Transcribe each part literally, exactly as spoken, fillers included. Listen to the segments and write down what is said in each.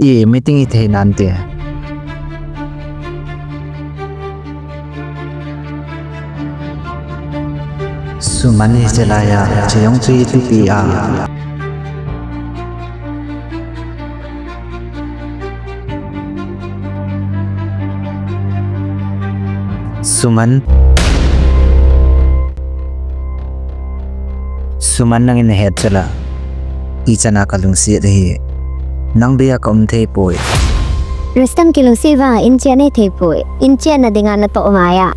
I meeting i thei nante. Suman hi chelai a, chejong chu iti pi a. Suman. Suman nangin nahet chula. Ichan a kalungset ahi. Nang beiya kaum thei poi. Rustam kilungset vang a inchen nei thei poi. Inchen na dinga natoh ngai a.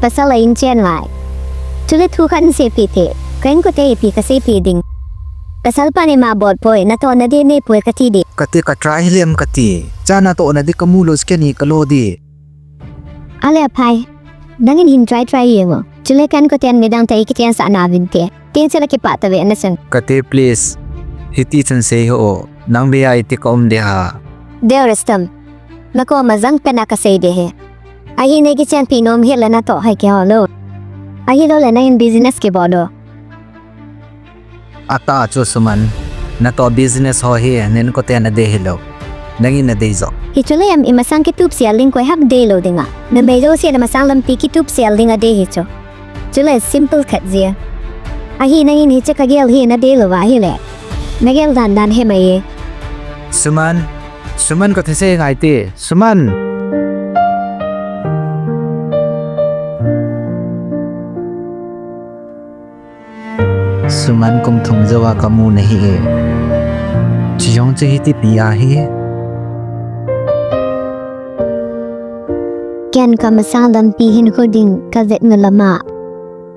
Pasal a inchen ngai. Chule thu khat in seipeh te. Ka inkote ipi kaseipeh ding. Pasal pan ima bol poi, natoh nading nei poi kati ding. Kati ka try hilem kati. Cha natoh nading kamu lou scan hi kalo ding. Ale aphai. Nangin hin try try jeng o. Chule ka inkoten midang toh ikichen sah nauvinte. Tin chule kipah tave nasan. Kati please. Hiti chun sei ho o. Nang beiya iti kaum ding ham. Deo Rustam. Nakoma jang pena kasei ding ahi. Ahi nei kichenpi nom hile natoh hi kihol o. Ahilou le nangin business kibol o. Atah chu Suman, natoh business ho hi na inkoten adei hilou. Nangin nadei jo. Hichu le am imasang kitup sel ding koi ham dei lou dinga. Nabei jouse na masang lampi kitup sel ding adei hichu. Chule simple khat jia. Ahi nangin hiche kagel hi nadei lou va hile. Nagel dan dan hi mai e. Suman, Suman ka thusei ngai te. Suman. Suman kum thum jouva kamu nahi e. Chejong chu hiti pi ahi. Ken kamasang lampi hinkho ding kavet na lama.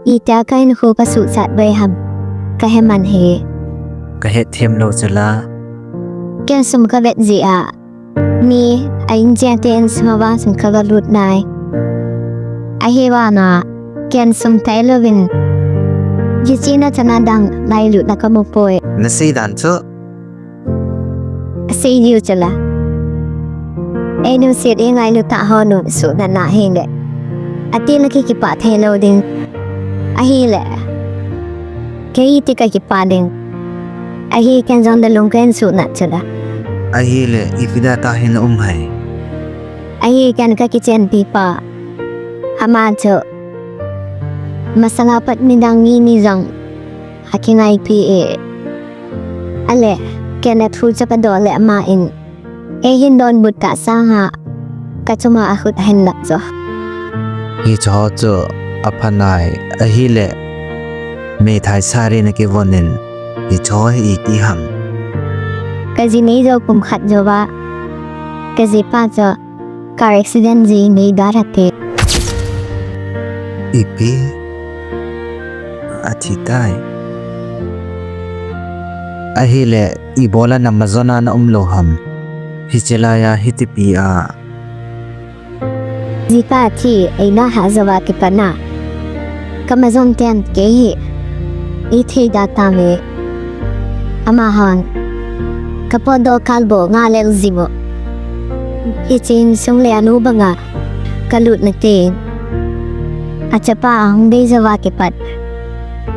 Itia ka hinkho kasuhsat bai ham. Kahe man e. Kahet them lou chula. Ken sum kavet jeh a. Mi a inchen te insung a vang sum kagalut nai. Ahivanga, ken sum tailouvin. Hiche nachan a dang ngailutna kamu poi. Nasei dan chu. Sei diu chula. Eilungset eingailu tah ho nung suhna na hile. Ati le kikipah thei lou ding. Ahile. Kei iti kakipah ding. Ahi ken jong dalung ken suhna chula. Ahile ipi dia tah hin um hai. Ahi ken kakichenpi pa. Ama chu. Masanga pat midang mi ni jong. Akingaipi e. Ale, ken athu chu kadoh le ama in. Eihin donbut tah sanga, kachunga akhut ahin lap jo. Hicheho chu apha nai ahile, meithai sari nakivon in, hicheho hi iti ham. Kaji nei jou pumkhat jouva, kajipa chu car accident ji nei dalha te. Ipi? Athi tai. Ahile, ibola namajon a naum lou ham. Hiche laiya hitipi a. Jipa thi eina hah jouva kipat a. Kamajon ten kei hi. Ithei da tame. Amahon. Kapotdoh kalbo ngalel jing o. Hiche insung le anu banga. Kalutna te. Achapa ahung dei jouva kipat.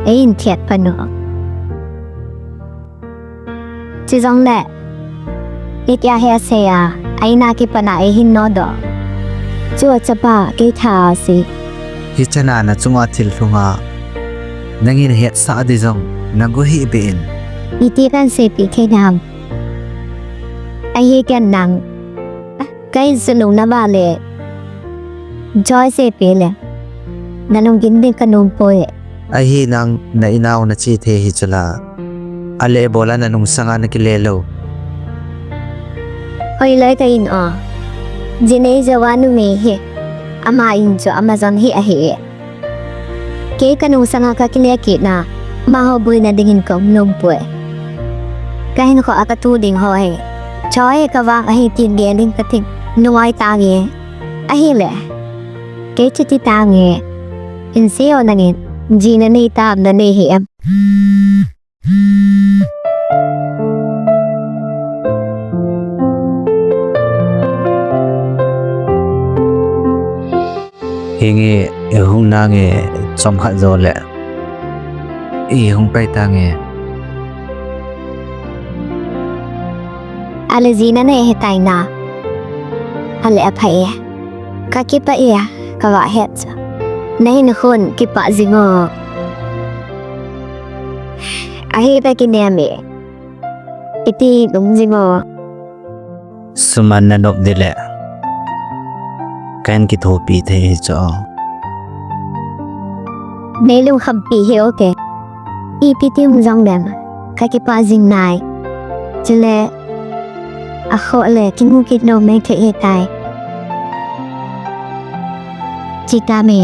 Eihin thiat pan o. Chujongle, itia hi asei a, a in a kipat a eihin nodoh. Chu achapa, kei tha asei. Hichan a nachunga thil lhunga, nangin hetsah ding jong, nago hih beh in. Iti kahin seipeh thei nam. Ahi ken nang. Ka insung nung nava le. Joy seipeh le. Nalunggim ding kanom poi. Ahi nang na inau nache thei hi chula. Ale ibola nanungsanga nakile lou. Hoilai ka in o. Jinei jouva numei hi. Ama in chu amajon hi ahi e. Kei kanungsanga kakile kit na, amaho boina dingin kaum nom poi. Kahinkho a katu ding ho hi. Choi kavang ahi tin gel in katin, nungai tange. Ahile. Kei chuti tange. Hinsei o nangin, ji nanei tam nanei hih em. Hinge, ihung nange, chomkhat jou le. Ihung pai tange. Ale jina nahe tai na. Ale apha e. Kakipah e, kava het chu. Nahin khun kipah jing o. Ahi ta kinem e. Iti lung jing o. Suman nanop dile. Kahin kithopi thei hi chu. Nei lungkhampi hi o ke. Ipi ti um jong lem. Kakipah jing nai. Chule. Akhoh le, kimu kit nom nei thei hi tai. Chita me.